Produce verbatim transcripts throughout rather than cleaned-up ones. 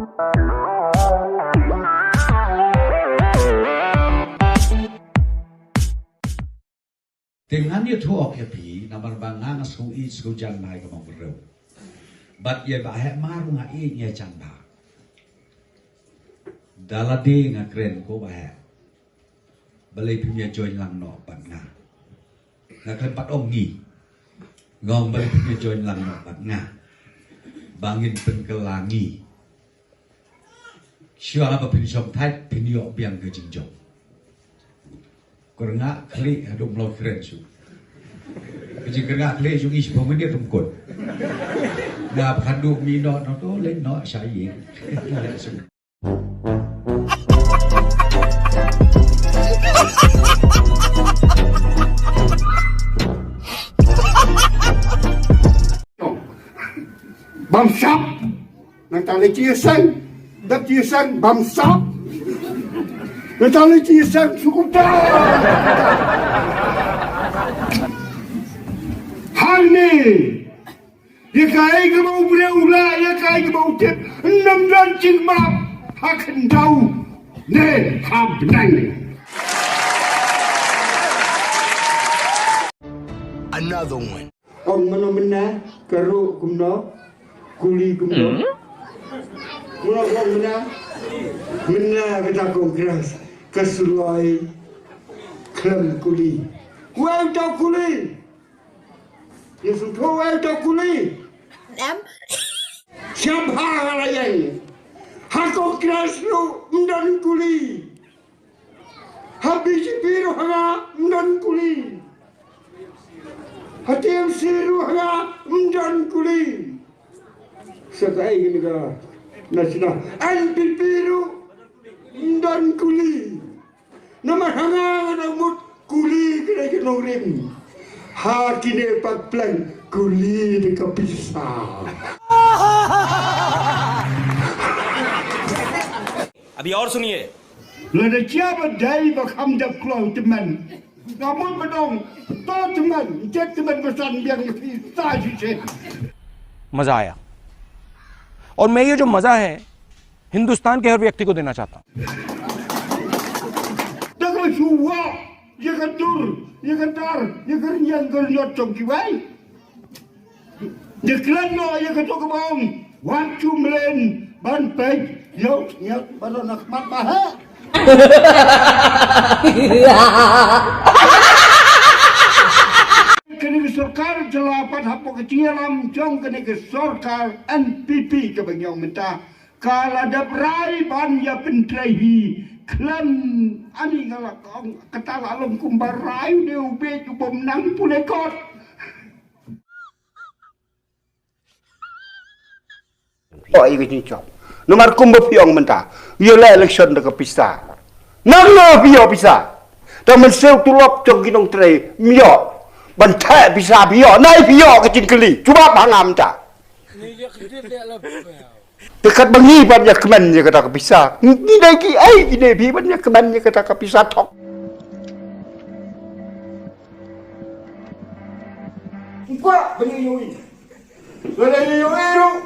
Te ngan ïathuh ïa phi, namar ba nga nga sngewsih sngewjan bha ïa ka Mawkynrew. Bad ïa Bah Heh Mar nga ïeit ïa jan bha. Da lade nga kren ko Bah Heh, balei phim ïa join lang noh bad nga? Nga khlem pat ong ngi. Nga ong balei phim ïa join lang noh bad nga, ba ngin pynkylla ngi. Shuwa ba phin shong thait phin ïoh biang ka jingjop. Kyrngah khlieh haduh mlot kren shuh. Ka jingkyrngah khlieh jong ngi shiphew minit ruh ym kut. Nga ba khatduh mi noh noh to leit noh sha ïing. Bamsap. Nangta leit ïaseng. Dep ïaseng bamsap. Nangta leit ïaseng sukuta. Hangne. Ïa kaei kaba u briew u lah, ïa kaei kaba u tip, ym don jingmap ha khyndew ne ha bneng. Another one. Ong mano mynna ka ruh kumno, kuli kumno. Mano ong mynna, mynna kata Congress ka suloi khlem kuli. Wei tau kuli. Ïa sngewthuh wei tau kuli. Em. Sngap ha la ïeng. Ha Congress ruh ym don kuli. Ha B J P ruh ha nga ym don kuli. Ha T M C ruh ha nga ym don kuli. Sa kaei kane ka national N P P ruh ym don kuli. Namar ha nga nga dang mut kuli kane ka nongrim. Ha kine pat pleng kuli da ka pisa. अभी और सुनिए। Lada jia ba dei ba kham dep kloi tymmen. Ka mut ba dong to tymmen, jet tymmen ba san biang pisa shisien. मजा आया। और मैं ये जो मजा है, हिंदुस्तान के हर व्यक्ति को देना चाहता हूं। Dang shuwa, ïa ka dur, ïa ka dar, ïa ka rynïeng ka rynïot jong kiwei. Ïa kren noh ïa ka to ka bong, wat ju mlien ban peit, ïa u tngiat ba don ha khmat ba heh. Kane ka sorkar jylla pat hapoh ka jingïalam jong kane ka sorkar N P P kaba ngi ong mynta. Ka la dep rai ban ïa pyntrei hi khlem ani nga la ong kata la long kumba rai u dei u bieit u bym nang pule kot. Oh, ïa ka jingchop. Namar kumba phi ong mynta, ïa la election da ka pisa. Nang lo phi ïoh pisa. Tang mynsiem tulop jong ki nongtrei, ym ïoh. Ban theh pisa phi ïoh, nai phi ïoh ka jingkylli. Jubab ha nga mynta. Te katba ngi ban ïa kmen ïa kata ka pisa. Ngi dei kiei kine phi ban ïa kmen ïa kata ka pisa thok. Ngi kwah ban ïa ïohi. Lada ïa ïohi ruh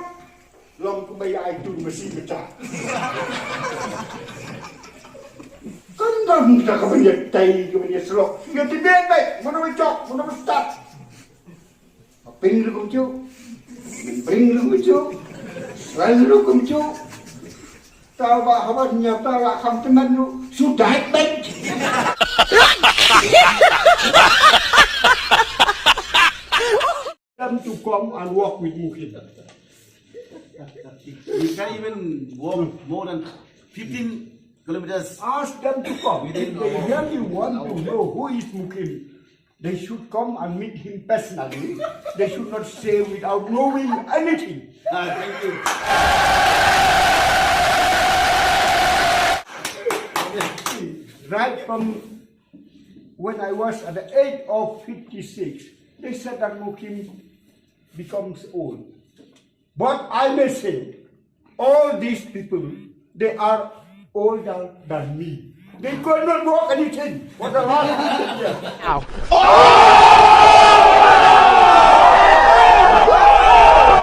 long kumba ïa ai tur masi peta. Kan dang kata ka ban ïa tai ka ban ïa slok. Ïa ti ben bai, mano ba jok, mano ba start. Ping ruh kumjuh. Ping ruh kumjuh. Sel ruh kumjuh. Tau ba haba nya tau la kham teman ruh. Sudah baik. Them to come and walk with Mukim. You can even walk more than fifteen kilometers. Ask them to come. If they really want to know who is Mukim, they should come and meet him personally. They should not say without knowing anything. Ah, thank you. Right from when I was at the age of fifty-six, they said that Mukim becomes old. But I may say, all these people, they are older than me. They could not walk anything for the last fifty years. Ow.